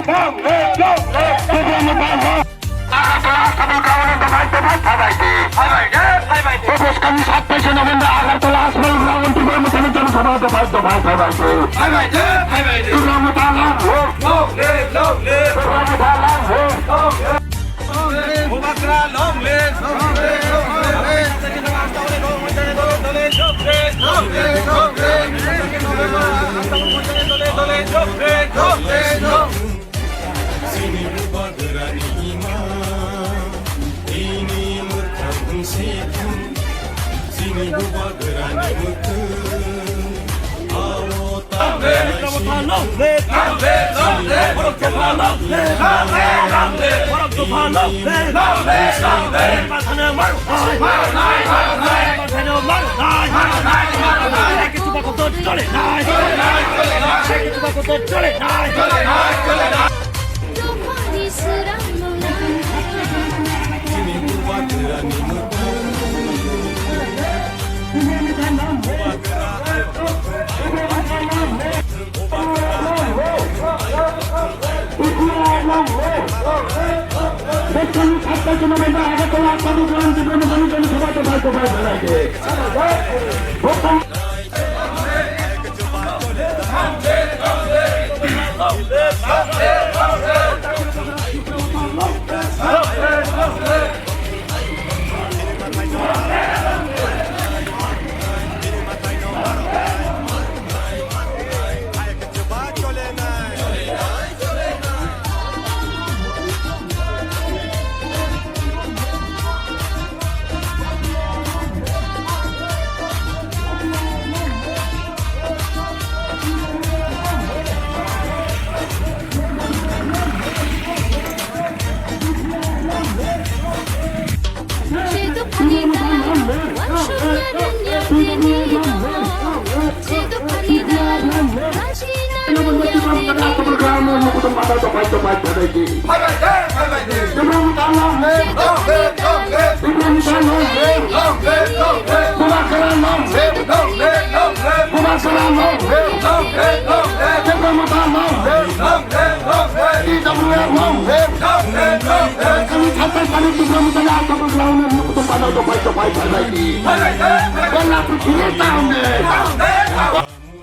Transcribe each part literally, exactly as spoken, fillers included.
Long live, long live, Tipra Motha long. Agartala Astabol ground dofai dofai phaibaidi. Phaibaidi, phaibaidi. Bwskangni satais November Agartala Astabol ground Tipra Mothani jonosabha dofai dofai phaibaidi. Phaibaidi, phaibaidi. Tipra Motha long live. Long live, long live. Tipra Motha long live. Long live. Bubagra long live. Long live, long live. Chini bubagrani ima, ini mwkhang se thang. Chini bubagrani mwkhang, aro ta.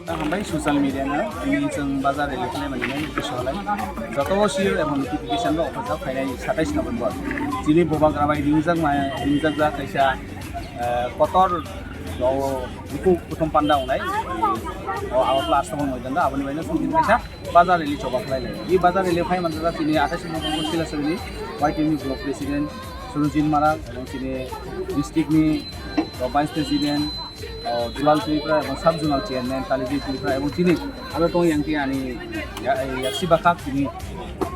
Hambai social media no, ini chwng bazar rally khlai mani nai, joto share ebo notification bo offer khainai satais November. Chini bubagra bai ringjak mai, ringjak jak kaisa, eh, kotor, o, buku kuthum panda wngnai. O, Agartala Astabol moidanda, aboni baino chwng kaisa bazar rally choba khlai lai. I bazar rally phai manjak chini athais November Silasongni Y T F ni block president Surojit Marak, ebong chini district ni, o, vice president, o, Dulal Tripura ebong sub zonal chairman Talijit Tripura ebong chini aro tong yang ani ya-, yaksi bakhak chini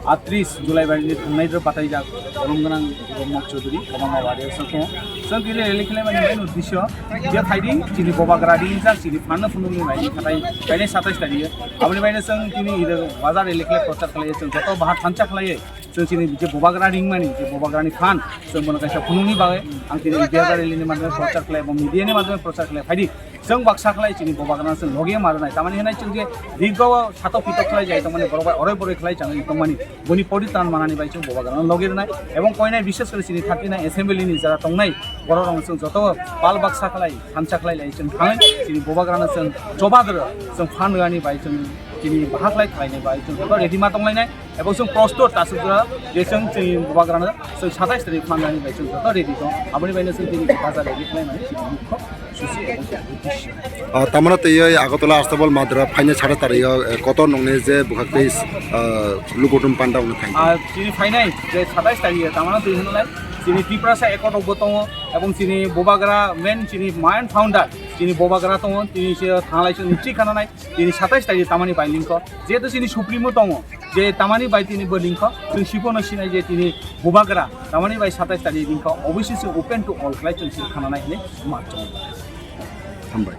atris July bai ni thangnai rok batai jak Borom Gwnang Mok Chaudhary, Kwbangma wari sak tongo. Chwng tini rally khlai mani main uddesho je phaidi chini bubagra ringjak chini phanno phunukni mai khatai kainai satais tario. Aboni baino chwng tini ida bazar rally khlai prochar khlai chwng joto baha thansa khlai chwng chini je bubagra ringmani je bubagrani phan chwng bono kaisa phunukni bagwi ang tini ida bazar rally ni madhyome prochar khlai bo media ni madhyome prochar khlai phaidi. Chwng baksa khlai chini bubagrano chwng logi ma rwnai. Tamani hwnai chwng je digo sato pito khlai jai tongmani borok bai oroi boroi khlai changwi tongmani. Boni poritan manani bai chwng bubagrano logi rwnai. Ebong koinai bishes kore chini thirty nine assembly ni jara tongnai borok rok chwng joto pal baksa khlai, thansa khlai lai chwng thangwi chini bubagrano chwng choba doro chwng phan rwani bai chwng chini bahaklai khlaini bai chwng joto ready ma tonglainai. Ebong chwng prostor tasukjak je chwng chini bubagrano chwng satais tarik phan rwani bai chwng joto ready tong. Aboni baino chwng tini bazar ready khlaimani chini mukho susi ebong chwng uddesho. Ah, tamano twi Agartala Astabol madra phainai satais tarik o, eh, kotor nongni je bwkhak tei, ah, lukutum panda wngna thang. Ah, chini phainai je satais tarik o tamano twi hwnlai chini Tiprasa Accord rokbo tongo ebong chini bubagra main chini main founder chini bubagra tongo tini se thanglai chwng chikhananai. Tini satais tarik tamani bai lingkho, jehetu chini supremo tongo, je tamani bai tini bo lingkho, chwng siphano sinai je tini bubagra, tamani bai satais tarik lingkho, obviously chwng open to all khlai chwng sir khananai hinwi ma chong. Hambai.